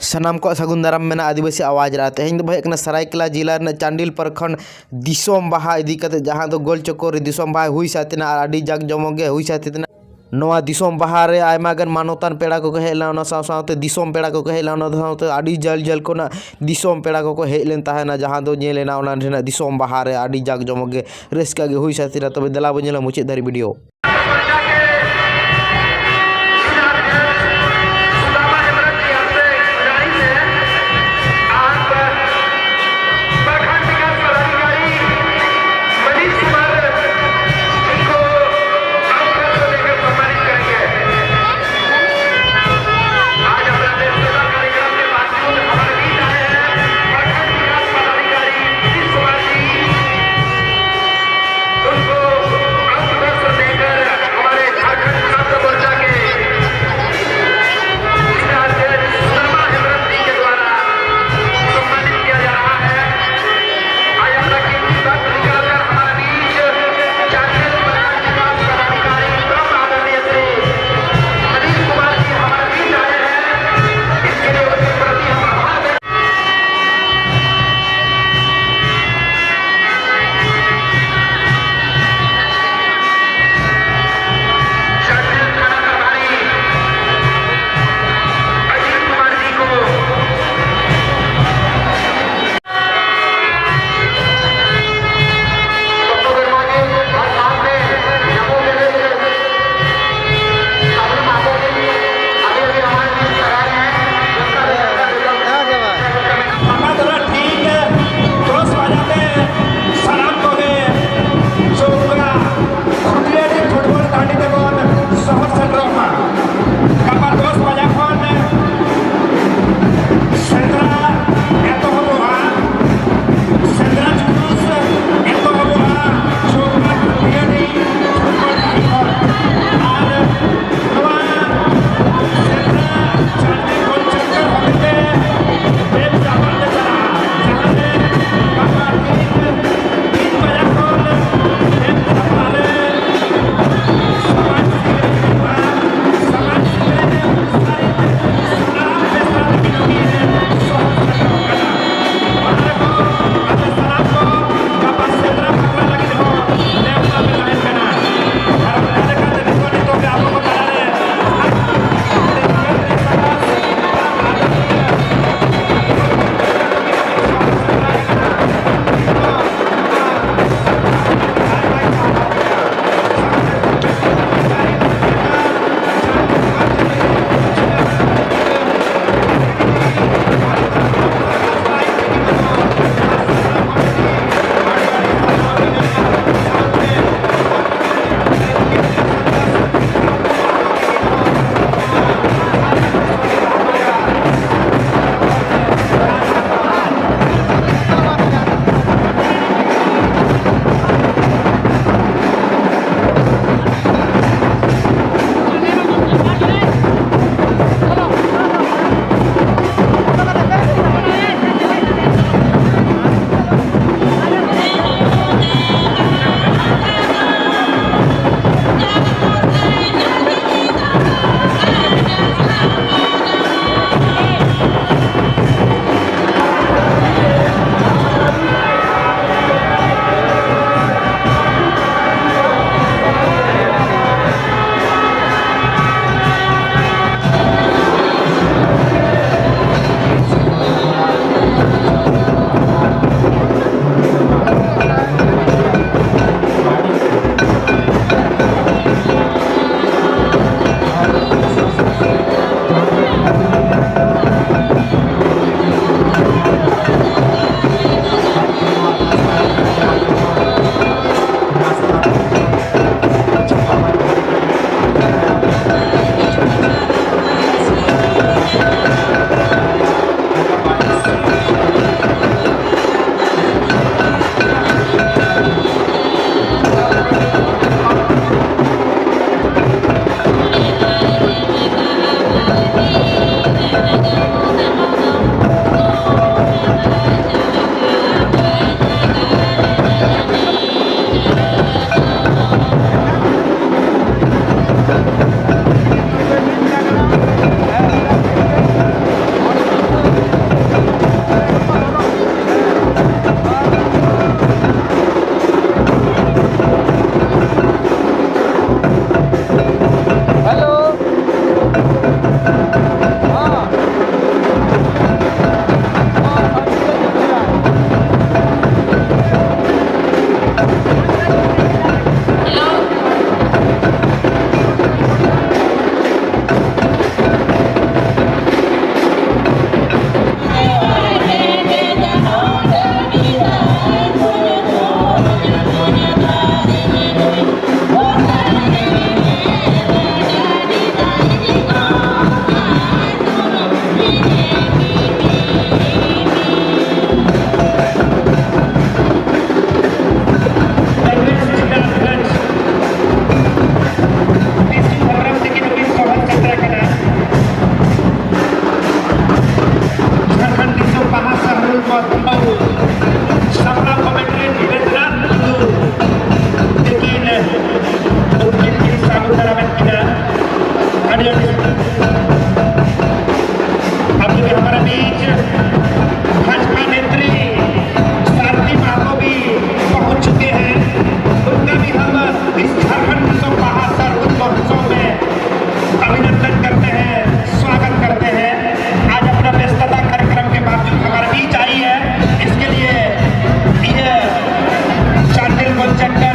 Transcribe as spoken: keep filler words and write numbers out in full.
ᱥᱟᱱᱟᱢ ᱠᱚᱣᱟᱜ ᱥᱟᱹᱜᱩᱱ ᱫᱟᱨᱟᱢ ᱢᱮᱱᱟᱜᱼᱟ ᱟᱹᱫᱤᱵᱟᱹᱥᱤ ᱟᱣᱟᱡᱽ ᱨᱮ᱾ ᱛᱮᱦᱮᱧ ᱫᱚ ᱦᱮᱡ ᱠᱟᱱᱟ ᱥᱟᱨᱟᱭᱠᱮᱞᱟ ᱡᱮᱞᱟ ᱨᱮᱱᱟᱜ ᱪᱟᱱᱰᱤᱞ ᱯᱨᱚᱠᱷᱚᱸᱰ ᱫᱤᱥᱚᱢ ᱵᱟᱦᱟ ᱤᱫᱤ ᱠᱟᱛᱮ, ᱡᱟᱦᱟᱸ ᱫᱚ ᱜᱳᱞ ᱪᱚᱠᱚᱨ ᱨᱮ ᱫᱤᱥᱚᱢ ᱵᱟᱦᱟ ᱦᱩᱭ ᱥᱟᱹᱛ ᱮᱱᱟ ᱟᱨ ᱟᱹᱰᱤ ᱡᱟᱠ ᱡᱚᱢᱚᱠ ᱜᱮ ᱦᱩᱭ ᱥᱟᱹᱛ ᱮᱱᱟ᱾ ᱱᱚᱣᱟ ᱫᱤᱥᱚᱢ ᱵᱟᱦᱟ ᱨᱮ ᱟᱭᱢᱟ ᱜᱟᱱ ᱢᱟᱱᱚᱛᱟᱱ ᱯᱮᱲᱟ ᱠᱚᱠᱚ ᱦᱮᱡ ᱞᱮᱱᱟ, ᱚᱱᱟ ᱥᱟᱶ ᱥᱟᱶᱛᱮ ᱫᱤᱥᱚᱢ ᱯᱮᱲᱟ ᱠᱚᱠᱚ ᱦᱮᱡ ᱞᱮᱱᱟ, ᱚᱱᱟ ᱥᱟᱶᱛᱮ ᱟᱹᱰᱤ ᱡᱷᱟᱹᱞ ᱡᱷᱟᱹᱞ ᱠᱷᱚᱱᱟᱜ ᱫᱤᱥᱚᱢ ᱯᱮᱲᱟ ᱠᱚᱠᱚ ᱦᱮᱡ ᱞᱮᱱ ᱛᱟᱦᱮᱱᱟ, ᱡᱟᱦᱟᱸ ᱫᱚ ᱧᱮᱞ ᱮᱱᱟ ᱚᱱᱟ ᱨᱮᱱᱟᱜ ᱫᱤᱥᱚᱢ ᱵᱟᱦᱟ ᱨᱮ ᱟᱹᱰᱤ ᱡᱟᱠ ᱡᱚᱢᱚᱠ ᱜᱮ ᱨᱟᱹᱥᱠᱟᱹ ᱜᱮ ᱦᱩᱭ ᱥᱟᱹᱛ ᱮᱱᱟ᱾ ᱛᱚᱵᱮ ᱫᱮᱞᱟ ᱵᱚᱱ ᱧᱮᱞᱟ ᱢᱩᱪᱟᱹᱫ ᱫᱷᱟᱹᱨᱤᱡ ᱵᱷᱤᱰᱤᱭᱳ᱾ अभी हमारे बीच भाजपा नेत्री सारथी महतो भी पहुंच चुके हैं। उनका भी हम इस झारखंड उत्सव महासर्व महोत्सव में अभिनंदन करते हैं, स्वागत करते हैं। आज अपना व्यस्तता कार्यक्रम के बावजूद हमारे बीच आई है, इसके लिए ये चांडिल गोलचक्कर